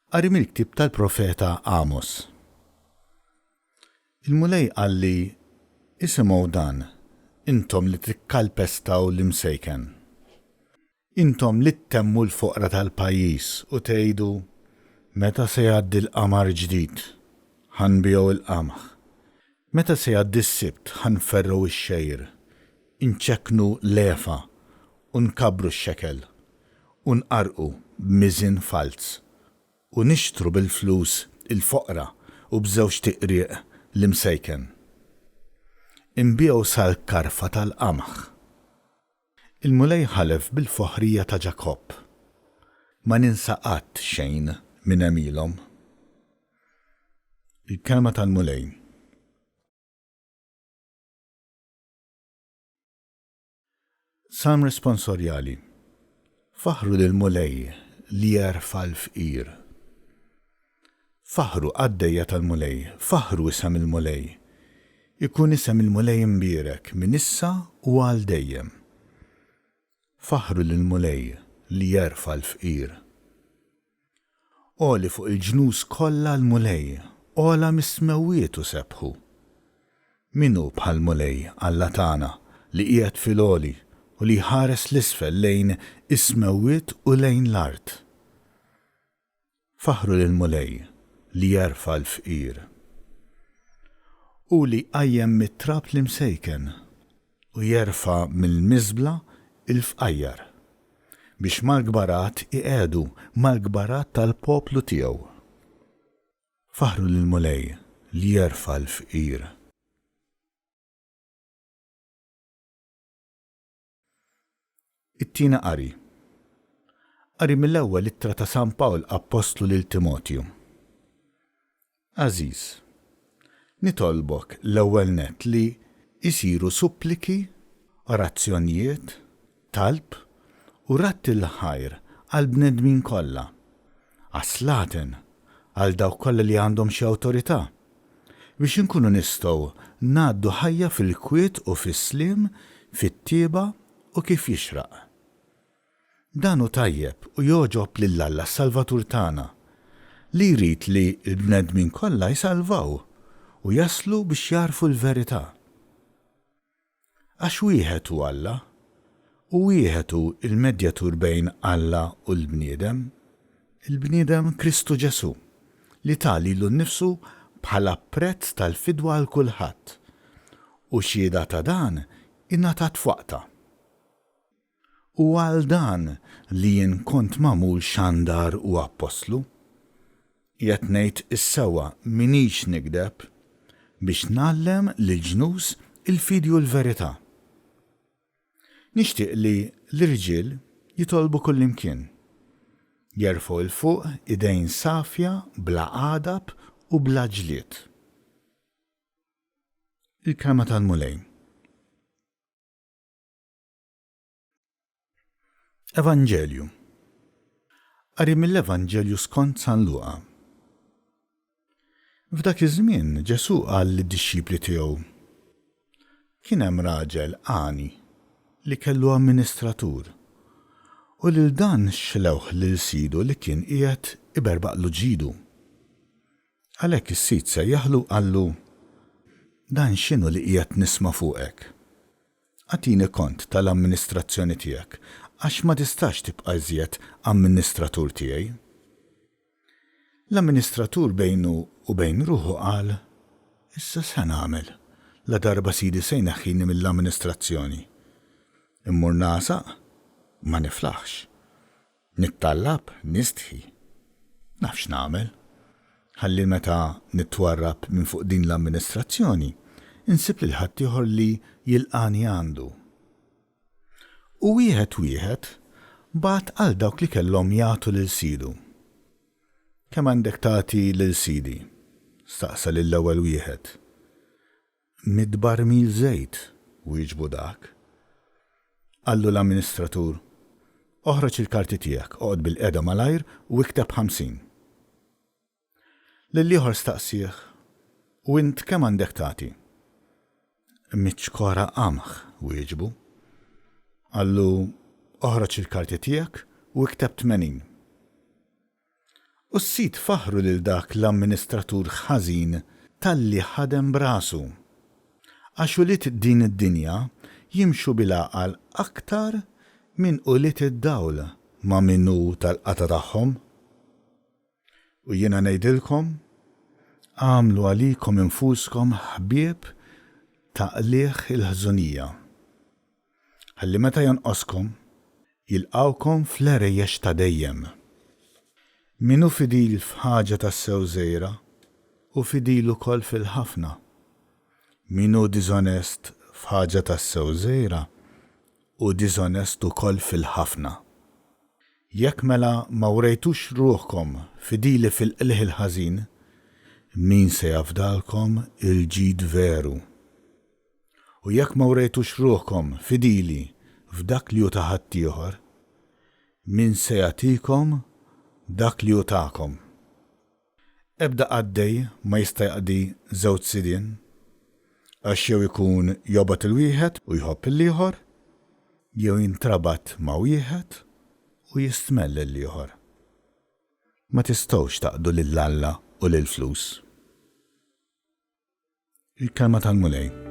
Qari mill-ktieb tal-profeta Amos. Il-Mulej qalli, Isimgħu dan, intom li tikkalpestaw l-imsejken. Intom li ttemmu l-foqra tal-pajjiż u tgħidu, 'Meta se jgħaddi l-qamar ġdid, ħa nbigħu l-qamħ. Meta se jgħaddi s-Sibt ħa nferrgħu x-xgħir, inċekknu l-efa u nkabbru x-xekel, u nqarrqu b'miżien falz, u nixtru bil-flus il-foqra u b'żewġt iqrieq l-imsejken. Inbiegħu sal-karfa tal-qamħ. Il-Mulej ħalef bil-foħrija ta' Ġakobb, Ma ninsa qatt xejn minn għemilhom. Il-Kelma tal-Mulej. Salm Responsorjali Faħħru lill-Mulej li jerfa' l-fqir. Faħħru, qaddejja tal-Mulej, faħħru isem il-Mulej. Ikun isem il-Mulej imbierek minn issa u għal dejjem. Faħħru lill-Mulej li jerfa' l-fqir. Għoli fuq il-ġnus kollha l-Mulej, ogħla mis-smewwiet u sebbħu. Min hu bħall-Mulej, Alla tagħna, li qiegħed fil-għoli u li jħares 'l isfel lejn is-smewwiet u lejn l-art? Faħħru lill-Mulej li jerfa' l-fqir. Hu li jqajjem mit-trab l-imsejken u jerfa' mill-miżbla l-fqajjar, biex mal-kbarat iqiegħdu, mal-kbarat tal-poplu tiegħu. Faħħru lill-Mulej li jerfa' l-fqir. It-Tieni Qari Qari mill-ewwel ittra ta' San Pawl Appostlu lil Timotju. Għażiż, nitolbok l-ewwel nett li jsiru suppliki, orazzjonijiet, talb u radd il-ħajr għall-bnedmin kollha, għas-slaten, għal dawk kollha li għandhom xi awtorità, biex inkunu nistgħu ngħaddu ħajja fil-kwiet u fis-sliem, fit-tjieba u kif jixraq. Dan hu tajjeb u jogħġob lil Alla s-Salvatur tagħna, li jrid li l-bnedmin kollha jsalvaw u jaslu biex jagħrfu l-verità. Għax wieħed hu Alla, u wieħed hu l-medjatur bejn Alla u l-bniedem, il-bniedem Kristu Ġesù, li ta lilu nnifsu bħala prezz tal-fidwa għal kulħadd, u xhieda ta' dan ingħatat f'waqtha. Hu għal dan li jien kont magħmul xandar u appostlu. Qiegħed ngħid is-sewwa, m'iniex nigdeb, biex ngħallem lill-ġnus il-fidi u l-verità. Nixtieq li l-irġiel jitolbu kullimkien, jerfgħu 'l fuq idejn safja bla għadab u bla ġlied. Il-Kelma tal-Mulej. Evanġelju Qari mill-Evanġelju skont San Luqa. F'dak iż-żmien Ġesù qal lid-dixxipli tiegħu, Kien hemm raġel għani li kellu amministratur, u lil dan xlewh lil sidu li kien qiegħed iberbaqlu ġidu. Għalhekk is-sid sejjaħlu u qallu, 'Dan x'inhu li qiegħed nisma' fuqek? Agħtini kont tal-amministrazzjoni tiegħek, għax ma tistax tibqa' iżjed amministratur tiegħi. L-amministratur bejnu u bejn ruħu qal, 'Issa x'se nagħmel, ladarba sidi se jneħħini mill-amministrazzjoni? Immur nagħsaq? Ma niflaħx. Nittallab, nistħi. Naf x'nagħmel. Ħalli meta nitwarrab minn fuq din l-amministrazzjoni, insib lil ħaddieħor li jilqagħni għandu. U wieħed wieħed bagħat għal dawk li kellhom jagħtu lil sidu. Kemm għandek tagħti lil sidi? staqsa lill-ewwel wieħed. Mitt barmil żejt, wieġbu dak. Qallu l-amministratur, Oħroġ il-karti tiegħek, oqgħod bilqiegħda malajr u ikteb 50. Lill-ieħor staqsieh, U int kemm għandek tagħti? Mitt xkora qamħ, wieġbu. Qallu, Oħroġ il-karti tiegħek u ikteb 80. U s-sid faħħru lil dak l-amministratur ħażin talli ħadem b'rasu. Għax ulied din id-dinja jimxu bil-għaqal aktar minn ulied id-dawl ma' min hu tal-qatgħa tagħhom. U jiena ngħidilkom, agħmlu għalikom infuskom ħbieb ta' qligħ il-ħżunija, ħalli meta jonqoskom, jilqgħukom fl-għerejjex ta' dejjem. Min hu fidil f'ħaġa tassew żgħira, hu fidil ukoll fil-ħafna. Min hu diżonest f'ħaġa tassew żgħira, hu diżonest ukoll fil-ħafna. Jekk mela ma wrejtux ruħkom fidili fil-qligħ il-ħażin, min se jafdalkom il-ġid veru? U jekk ma wrejtux ruħkom fidili f'dak li hu ta' ħaddieħor, min se jagħtikom dak li hu tagħkom? Ebda qaddej ma jista' jaqdi żewġ sidien, għax jew ikun jobgħod il-wieħed u jħobb lill-ieħor, jew jintrabat ma' wieħed u jistmell lill-ieħor. Ma tistgħux taqdu lil Alla u lill-flus. Il-Kelma tal-Mulej.